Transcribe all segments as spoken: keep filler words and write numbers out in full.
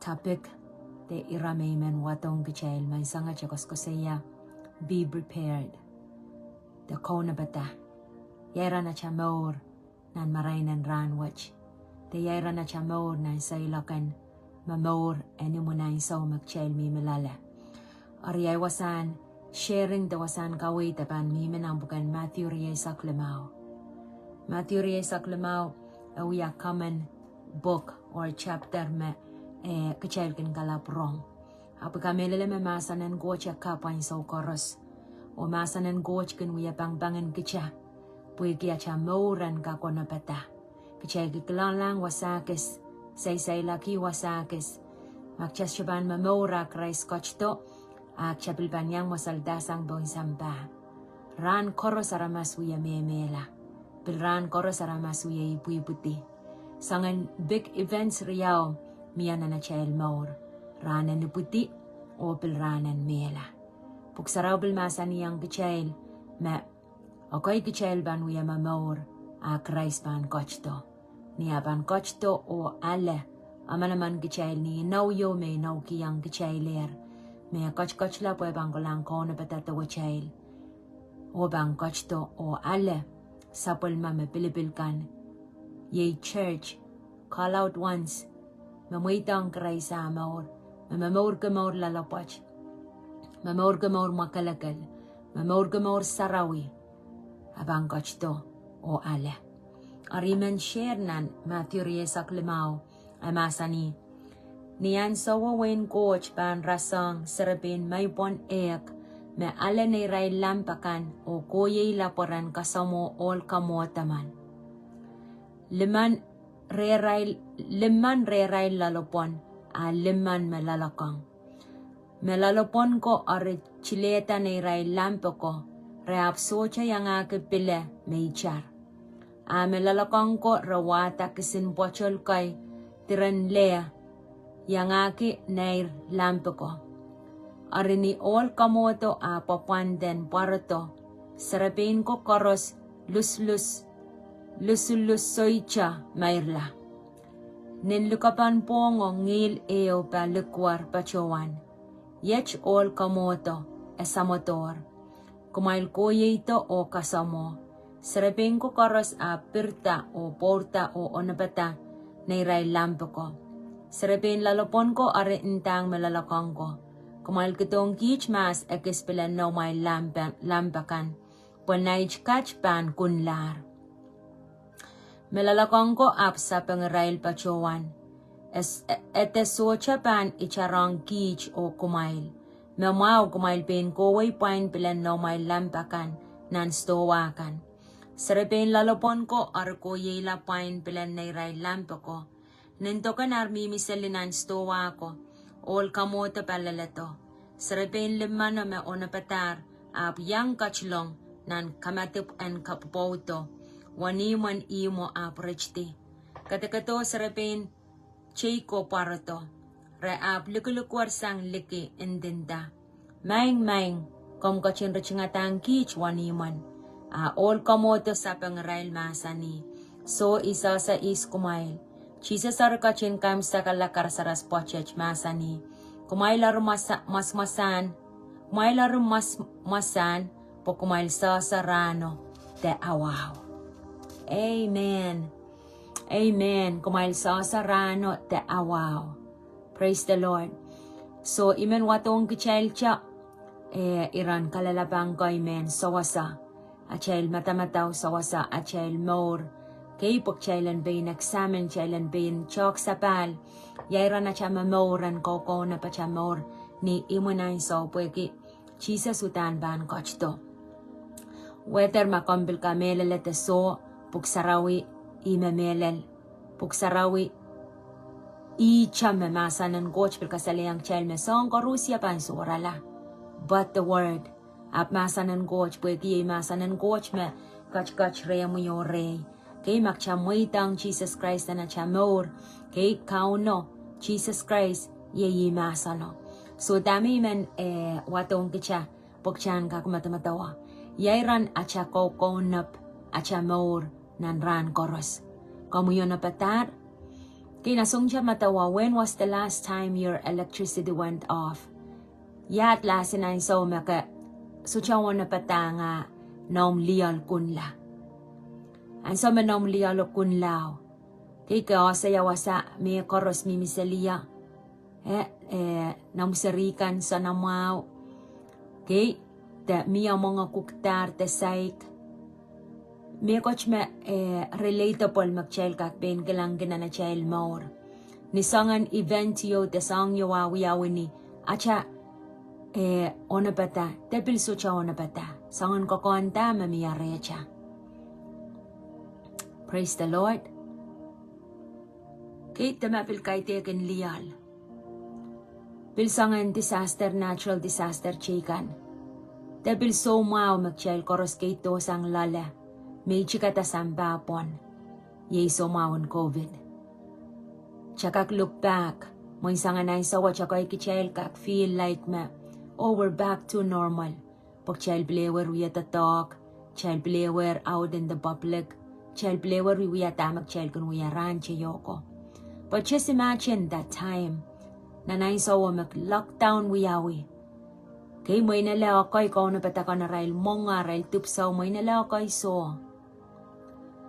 Topic de ire me I men wadohng kitail, me I sangete koasokoasoia, be prepared. De kaunopada. Ia iren atail mour nan marain en rahn wet. De ia iren atail mour nan seiloak en momour en imwin ansou me kitail mihmi loale. Eri ahi wasahn sharing de wasahn kaweid pahn mihmi nan pwuken Matthew rieisek limau. Matthew rieisek limau, e wia common book or chapter me, eh, kitail kin kalapw rong. Ahpw I kamehlele me mahsen en Koht e kapw ansou koaros. Oh mahsen en Koht kin wia pangpang en kitail. Pwehki atail mour en kak kaunopada. Kitail kikilenglahng wasa kis, saisailoaki wasa kis. Ma kitail sohte pahn momour ah Krais ketido, a kitail pil pahn iang mwesildahsang pohn sampah. Rahn koaros aramas wie mehmehla. Pil rahn koaros aramas wie ipwipwidi. Soangen big events riau mie nan atail mour. Rahn en ipwidi, oh pil rahn en mehla. Pwuhk Sarawi pil mahsanihong kitail me ekei kitail pahn wia momour ah Krais pahn ketido. Ni ah pahn ketido oh ale, amanaman kitail ni inou ieu me inoukihong kitailehr. Me e ketiketla pwe pahn kolahng kaunopada dewetail. Oh pahn ketido oh ale, sapwellime me pilipil kan. Iei church, call out ones, me mweidohng Krais ah mour, me momourki mour loalopwoat, me mourki mour mwakelekel, me mourki mour sarawi, a pahn ketido oh ale. Eri I men share nan Matthew rieisek limau, e mahsanih, Ni ansouo Wehin Koht pahn rasehng serepein maipwon ehk, me ale neirail lamp akan oh kohiehla pweren kasamwo ohl kamwohd emen. Limmen rehrail, limmen rehrail loalopwon, a limmen me loalokong. Me loalopwon ko eri tilehda neirail lamp ko, re ahpw sohte iangahki pile me itar. A me loalokong ko re wahda kisin pwoatol kei diren leh, iangahki neir lamp ko. Eri ni ohl kamwohdo ah pwapwanden pwarodo, serepein ko koaros lusulus, lusulus sohte meirla. Nin likopen pwohngo ngihl ehu pa likwer patohwan, Iet ohl kamwohdo, e samwodohr. Kumwail kohieido oh kasamwo. Serepein ko koaros ahpw pirida oh pwourda oh onopada neirail lamp ko. Serepein loalopwon ko eri ndahng me loalokong ko, Kumwail kihdohng kiht mahs ekis pil en noumwail lamp, lamp akan, pwe nait kat pahn kunlahr. Me loalokong ko ahpw sapeng irail patohwan, E, e de sohte pahn itarohng kiht oh kumwail. Me mwahu kumwail pein kohwei pwain pilen noumwail lamp akan nan sidohwa kan. Serepein loalopwon ko eri kohiehla pwain pilen neirail lamp ko. Nin doken ar mihmi seli nan sidohwa ko, ohl kamwohdo paleledo. Serepein limmen me onopadahr ahpw iang ketilong nan kamadipw en kapwopwoudo, wenihmw en ihmwo ahpw ritidi. Kedekedo serepein tei ko pwarodo, re ahpw likilikwer sang liki, ndinda, Maing, maing, komw ketin ritingadahng kiht wenihmw en. A ohl kamwohdo sapeng irail mahsanih, Soh, I sehse ihs kumwail. Sises eri ketin kaimwisekala karasaras pwoatet mahsanih, Kumwail eri mwasa-, mwasmwasahn, kumwail eri mwas-, mwasahn, pwe kumwail sehse rahno de awahu. Amen. Amen. Kumwail sehse rahno de awahu. Praise the Lord. So, I men wadohng kitail te, eh, iren kalelapak ko, I men sewese atail madamadau, sewese atail mour. Kei, pwe kitail en pein examine, kitail en pein tehk sapahl. Ia iren atail momour en kaukaunop atail mour ni imwin ansou pwehki Sises uhdahn pahn ketido. Whether ma komw pil kamehlele de soh, Pwuhk Sarawi ih me mehlel. Pwuhk Sarawi ih te me mahsen en Koht pil kasalehiong kitail me soahng koaros pahn sohrala. But the word. Ahpw mahsen en Koht, pwehki iei mahsen en Koht me ketiket rehmwi oh rehi. Kei, ma kitail mweidohng Sises Krais nan atail mour, kei, Kauno, Sises Krais, iei ih mahseno. So dahme I men, eh, wadohng kitail, pwe kitail en kak madamadau, ia iren atail kaukaunop atail mour nan rahn koaros. Komwi onopadahr, Ina songte medewe, when was the last time your electricity went off? Ia de last ansou me ke sohte onopadahnga noumw lioal kunla? Ansou me noumw lioal kunla, kei, ke ese ia wasa me koaros mihmi seli ia, eh, eh, noumw seri kan, soanamwahu, kei, de mie mwenge kukdahr de saik. Mehkot me, eh, relatable me kitail kak pein kilang nan atail mour. Ni soangen event ieu de soahng ieu ah wiawi ni atail, eh, onopada, de pil sohte onopada. Soangen kokohn da me mie rehtail. Praise the Lord. Kei, de ma pil kaidehkin lioal. Pil soangen disaster, natural disaster teikan. De pil soumwahu me kitail koaros keido sang loale, me I tikada sampah pwon. Iei soumwahun COVID. Kitail kak look back, mwein soangen ansou wet kitail kak feel like me, oh, we're back to normal. Pwe kitail pil ewer wie doadoahk, kitail pil ewer out in the public, kitail pil ewer wie wia dahme kitail kin wia rahn teioko. But just imagine that time, nan ansou me lockdown wiawi. Kei, mwein ele ekei kaunopada kan arail mwenge, arail dipwisou, mwein ele ekei soh.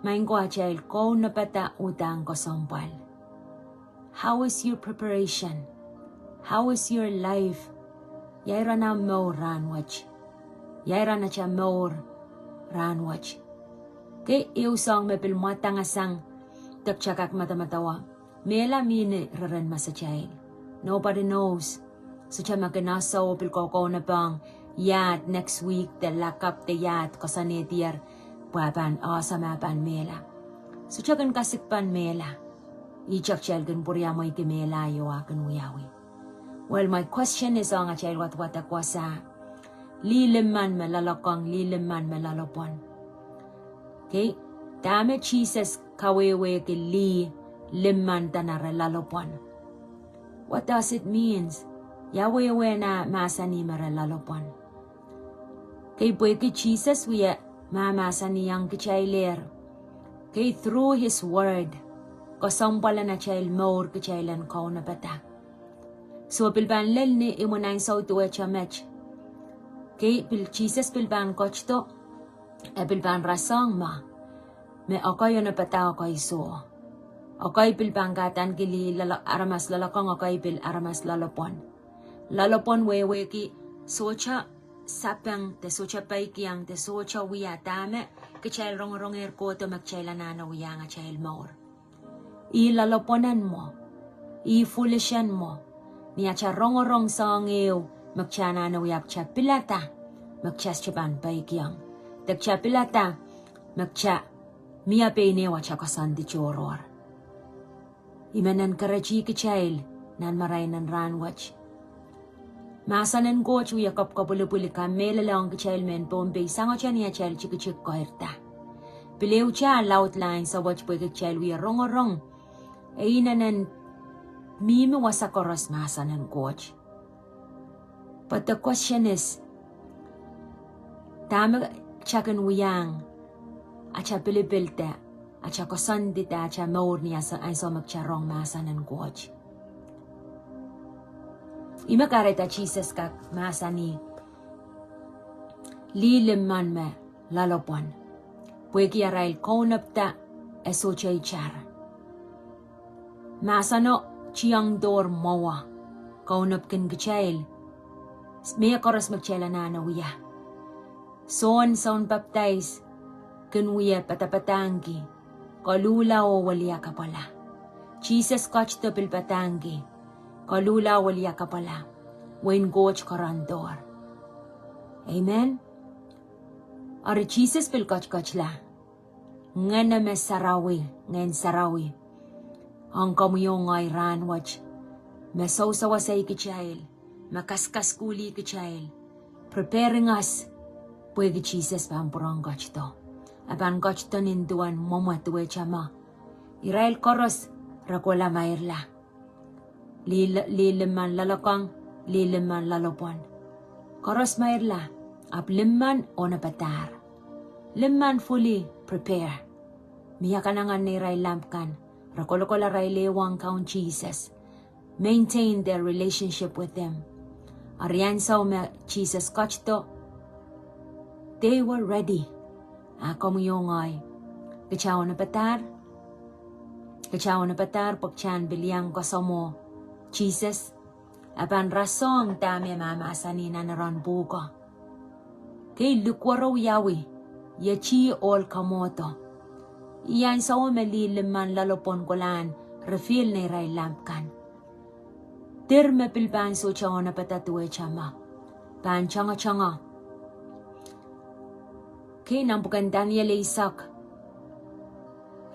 Maing ko, atail kaunopada uhdahn kesempwal. How is your preparation? How is your life? Ia iren omw mour rahnwet? Ia iren atail mour rahnwet? Kei, ehu soahng me pil mwadang sang, de kitail kak medemedewe, mehla mihmi reren masatail. Nobody knows. Sohte me kin ese oh pil kokounopohng ia next week de lakapw de ia koasoanehdier, pwe e pahn ese ma e pahn mehla. Sohte kin kasik pahn mehla. Ihte kitail kin pwuriamweiki mehla ieu ah kin wiawi. Well, my question is, ong atail wadwadek wasa, lih limmen me loalokong, lih limmen me loalopwon. Kei, dahme Sises kawehwehki lih limmen de nan re loalopwon? What does it means? Ia wehwehn ah mahsanih me re loalopwon? Kei, pwehki Sises wia mahmahsanihong kitailehr, kei, through his word, kesempwalen atail mour kitail en kaunopada. So pil pahn lel ni imwin ansou duwehte met, kei, pil Sises pil pahn ketido, e pil pahn rasehng ma, me ekei onopada, ekei soh. Ekei pil pahn kadahniki lih loal-, aramas loalokong, ekei pil aramas loalopwon. Loalopwon wehwehki sohte sapeng de sohte peikiong de sohte wia dahme kitail rongorongehr kohdo me kitail anahne wiahiong atail mour. Ih loalopwon en mwo, ih foolish en mwo, ni atail rongorong soahng ehu me kitail anahne wia, kitail pilada me kitail sohte pahn peikiong, de kitail pilada me kitail mie pein ehu atail koasoandi tohrohr. I men en kerehdi kitail nan marain en rahnwet. Mahsen en Koht wie kapwkapwilipwil, kamehlele ong kitail mehn Pohnpei, sangete ni atail tikitik keirda. Pil ehute laudla ansou wet pwehki kitail wie rongorong, e inenen mihmi wasa koaros mahsen en Koht. But the question is, dahme kitail kin wiahiong atail pilipil de atail koasoandi de atail mour ni ansou, ansou me kitail rong mahsen en Koht? Ih me kahrehda Sises kak mahsanih lih limmen me loalopwon, pwehki arail kaunopada e sohte itar. Mahseno tiongdohr mwowe, kaunopkin kitail mehkoaros me kitail anahne wia. Sohn, Soun Papdais kin wie padapadahngki, koluhla oh weliakapwala. Sises ketido pil padahngki, koluhla oh weliakapwala, wehin Koht koarondohr. Amen. Eri Sises pil ketiketla, Ngehn me Sarawi, Ngehn Sarawi, ong komwi oh ngehi rahnwet, me sewesewese kitail, me kaskasukuhlih kitail, preparing us, pwehki Sises pahn pwurehng ketido. E pahn ketido nin duwen mwomwe duwehte me irail koaros re kohla meirla. Lih, lih limmen loalokong, lih limmen loalopwon, koaros meirla, ahpw limmen onopadahr. Limmen fully prepare. Mie kanengen neirail lamp kan, kolokol arail ehu ong Kaun Sises. Maintain their relationship with him. Eri ansou me Sises ketido, they were ready. A komwi oh ngehi, kita onopadahr? Kita onopadahr pwe kita en pil iang koasoamwo Sises? E pahn rasehng dahme e mahmahsanih nan irair pwuko. Kei, likwerou wiawi, ieti ohl kamwohdo. Ih ansou me lih limmen loalopwon kolahn reveal neirail lamp kan. Dir me pil pahn sohte onopada duwehte me pahn tangatanga. Kei, nan pwuken Daniel eisek,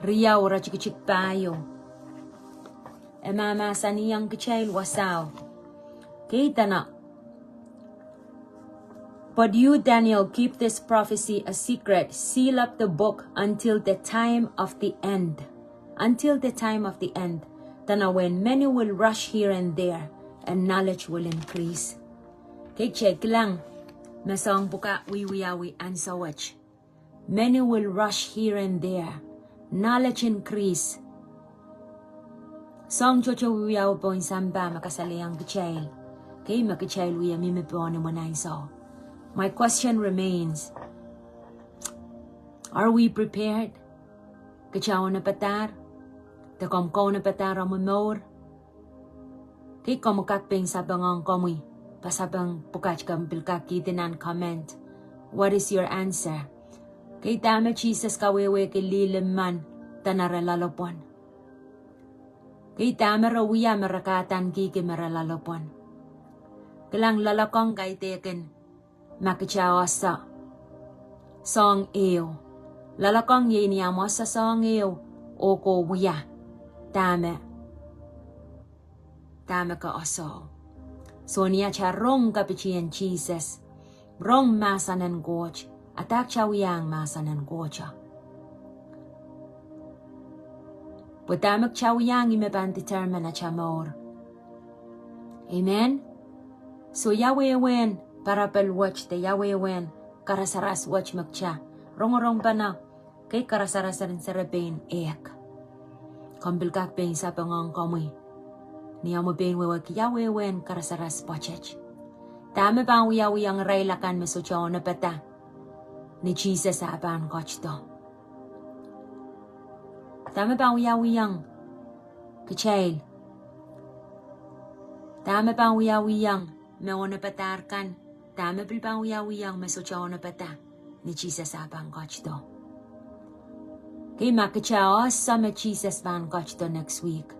riau, iretikitik pahieu, e mahmahsanihong kitail wasao. Kei, dene, "But you, Daniel, keep this prophecy a secret, seal up the book until the time of the end. Until the time of the end. Then when many will rush here and there, and knowledge will increase." Kei, kitail kilang me soang pwuka wiewiawi ansou wet. Many will rush here and there. Knowledge increase. Soang tohto wiewiawi pohn sampah me kasalehiong kitail. Kei, me kitail wia mihmi pohn imwen ansou. My question remains, are we prepared? Kita onopadahr? De komw kaunopadahr omw mour? Kei, komw kak pein sapeng ong komwi, pasapeng pwukat, komw pil kak kihdi nan comment. What is your answer? Kei, dahme Sises kawehwehki lih limmen dene re loalopwon? Kei, dahme re wia me re kahdaneki me re loalopwon? Kilang, loalokong kaidehkin ma kita oahso soahng ehu. Loalokong iei ni ahmw oahso soahng ehu oh ke wia dahme, dahme ke oahso. Soh, ni atail rong kapitien Sises, rong mahsen en Koht, a dah kita wiahiong mahsen en Koht? Pwe dahme kita wiahiong, ih me pahn determine atail mour. Amen. Soh, ia wehwehn parable wet de ia wehwehn karasaras wet me kita rongorong pahn, kei, karasaras en serepein ehk. Komw pil kak pein sapeng ong komwi ni omw pein wehwehki ia wehwehn karasaras pwoatet. Dahme pahn wiawihong irail akan me sohte onopada ni Sises ah pahn ketido? Dahme pahn wiawihong kitail? Dahme pahn wiawihong me onopadahr kan? Dahme pil pahn wiawihong me sohte onopada ni Sises ah pahn ketido? Kei, ma kita oahso me Sises pahn ketido next week,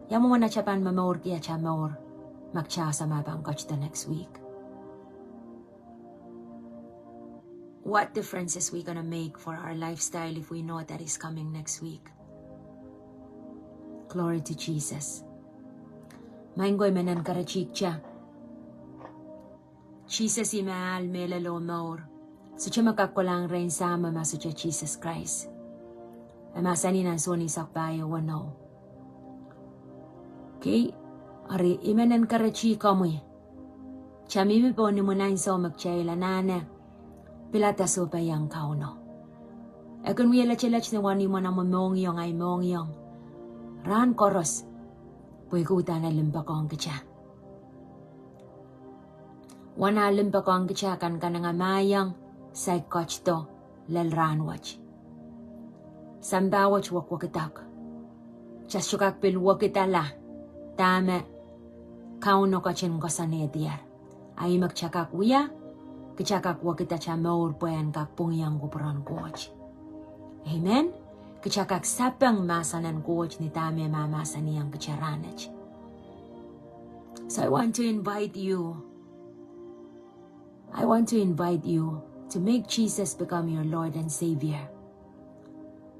ia mwomwen atail pahn momourki atail mour ma kita oahso me pahn ketido next week? What difference is we gonna make for our lifestyle if we know that is coming next week? Glory to Jesus. Maing ko, I men encourage kita. Sises ih me ahl, mehlel oh mour. Sohte me kak kolahng rehn Sahmo ma sohte Sises Krais. E mahsanih nan Sohn eisek pahieu weneu. Kei, eri I men encourage komwi. Kita mihmi pohn imwen ansou me kitail anahne pilada sohpeiong Kauno. E kin wie letelet ni wenihmw en omw mohngiong, ahi mohngiong, rahn koaros, pwe e uhdahn limpoakohng kita. Wen ah limpoakohng kita, kanengamah iong saik ketido lel rahn wet. Sampah wet wekwekidek. Kita sohte kak pil wekidala dahme Kauno ketin koasoanehdier. A ih me kita kak wia, kita kak wekida atail mour pwe en kak pwungiong kupwuren Koht. Amen. Kita kak sapeng mahsen en Koht ni dahme e mahmahsanihong kita rahnwet. So I want to invite you. I want to invite you to make Jesus become your Lord and Savior.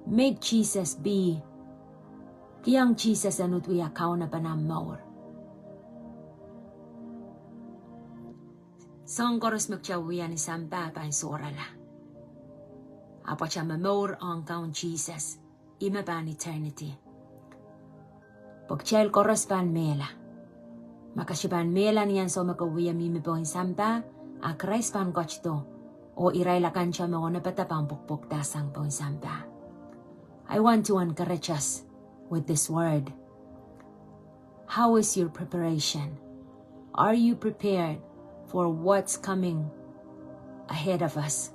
Make Jesus be. Kihong Sises en uhd wia kaunopen ahmw mour. Soahng koaros me kita wia ni sampah pahn sohrala. Ahpw atail momour ong Kaun Sises, ih me pahn eternity. Pwe kitail koaros pahn mehla. Ma ke sohte pahn mehla ni ansou me ke wie mihmi pohn sampah, a Krais pahn ketido, oh irail akan me onopada pahn pwokpwokdahsang pohn sampah. I want to encourage us with this word. How is your preparation? Are you prepared for what's coming ahead of us,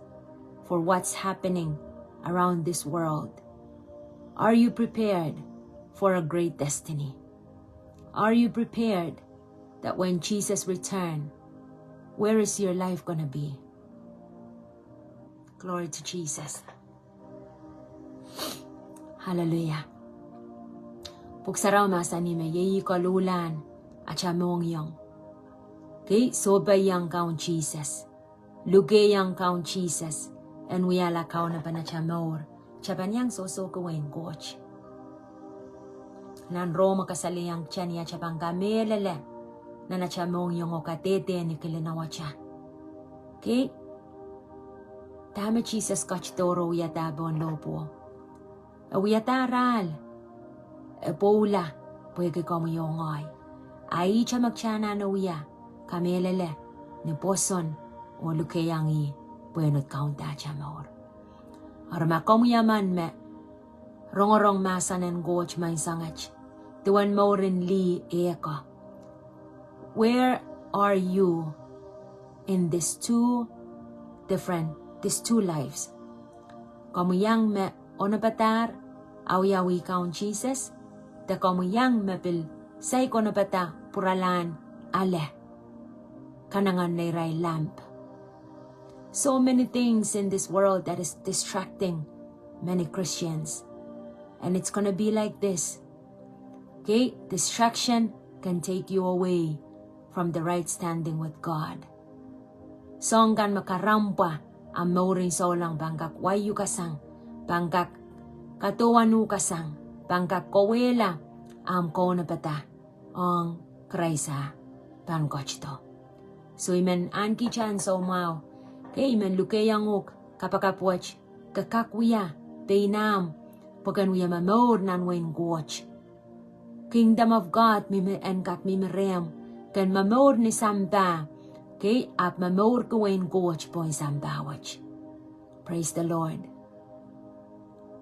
for what's happening around this world? Are you prepared for a great destiny? Are you prepared that when Jesus return, where is your life gonna be? Glory to Jesus. Hallelujah. Pwuhk Sarawi mahsanih me iei koluhlahn atail mohngiong. Kei, sohpeiong Kaun Sises. Lukeiong Kaun Sises en wiahla kaunopen atail mour. Atail pahn iang sohsohki wehin Koht. Nan Rom kasalehiong kitail ni atail pahn kamehlele nan atail mohngiong oh kadehde ni kilin awata. Kei, dahme Sises ketido oh wiahda pohn lohpwuo. E wiahda arail, e pwoula pwehki komwi oh ngehi. A ihte me kitail anahne wia, kamehlele ni pwoson oh lukeiong ih pwehn uhd kaunda atail mour. Eri ma komwi emen me rongorong mahsen en Koht menseng wet, duwen mouren lih ehk. Where are you in this two different, these two lives? Komwi iang me onopadahr awiawih Kaun Sises, de komwi iang me pil saik onopada pwuralahn ale, kanengen neirail lamp. So many things in this world that is distracting many Christians. And it's gonna be like this. Okay, distraction can take you away from the right standing with God. Soahng kan me karempwa ahmw mouren souleng pahn kak wai uhk sang, pahn kak kadohwan uhk sang, pahn kak kawehla ahmw kaunopada ong Krais ah pahn ketido. So I men ahneki kitail soumwahu, kei, I men lukeiong uhk kapakap wet, ke kak wia pein ahmw, pwe ken wia momour nan wehin Koht. Kingdom of God mihmi, en kak mihmi rehmw, ken momour ni sampah, kei, ahpw momourki wehin Koht pohn sampah wet. Praise the Lord.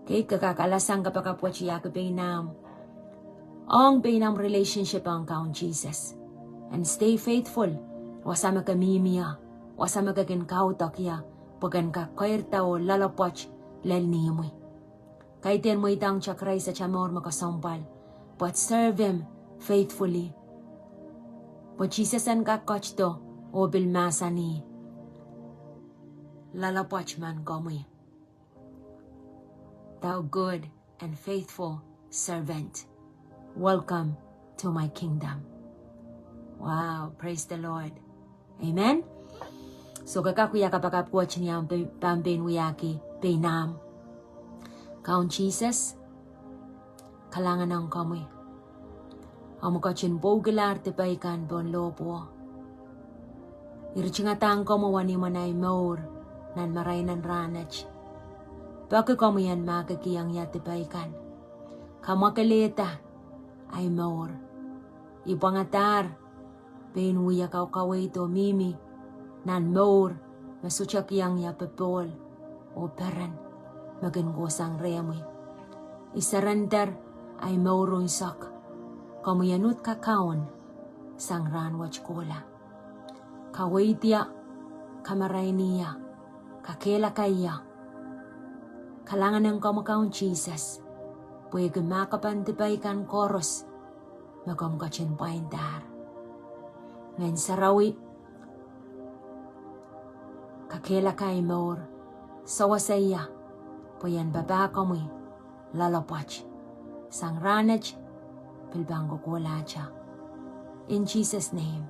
Kei, ke kak alasang kapakap wet wiahki pein ahmw, ong pein ahmw relationship ong Kaun Sises. And stay faithful. Wasa me ke mihmi ie, wasa me ke kin kaudok ie, pwe ken kak keirda oh loalopwoat lel ihmwi. Kaidehn mweidohng kitail Krais atail mour me kesempwal, but serve him faithfully. Pwe Sises en kak ketido oh pil mahsanih, loalopwoat men komwi. Thou good and faithful servant, welcome to my kingdom. Wow, praise the Lord. Amen. So ke kak wia kapakap wet ni ahmw pahn pein wiahki pein ahmw. Kaun Sises, kalahngan ong komwi. Ahmw ketin pwoukilahr dipei kan pohn lohpwuo. I ritingadahng komwi wenihmw en ahi mour nan marain en rahnwet. Peki komwi en mahkikihong ie dipei kan. Kamwakelehda ahi mour. I pwangadahr pein wia kaukaweid oh mihmi nan mour me sohte kihong ie popohl oh peren me kin kohsang rehmwi. I surrender ahi mour unsek. Komwi en uhd kakaun sang rahnwet kohla. Kaweid ie, kamarain ie, kakehlaka ie. Kalahngan ong komwi Kaun Sises, pwehki mahkpen dipei kan koaros me komw ketin pwaindahr. Ngehn Sarawi, kakehlaka ahi mour, sewese ie, pwe I en papah komwi loalopwoat sang rahnwet pil pahn kohkohlahte. In Jesus' name,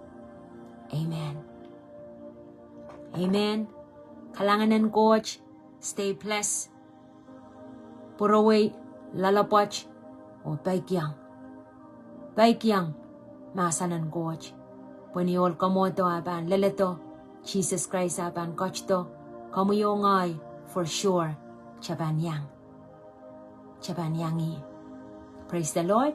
amen. Amen. Kalahngan en Koht, stay blessed. Pwurowei, loalopwoat, oh peikiong. Peikiong mahsen en Koht. Pwe ni ohl kommodo ah pahn leledo, Sises Krais ah pahn ketido, komwi oh ngehi, for sure, kitail pahn iang. Kitail pahn iang ih. Praise the Lord.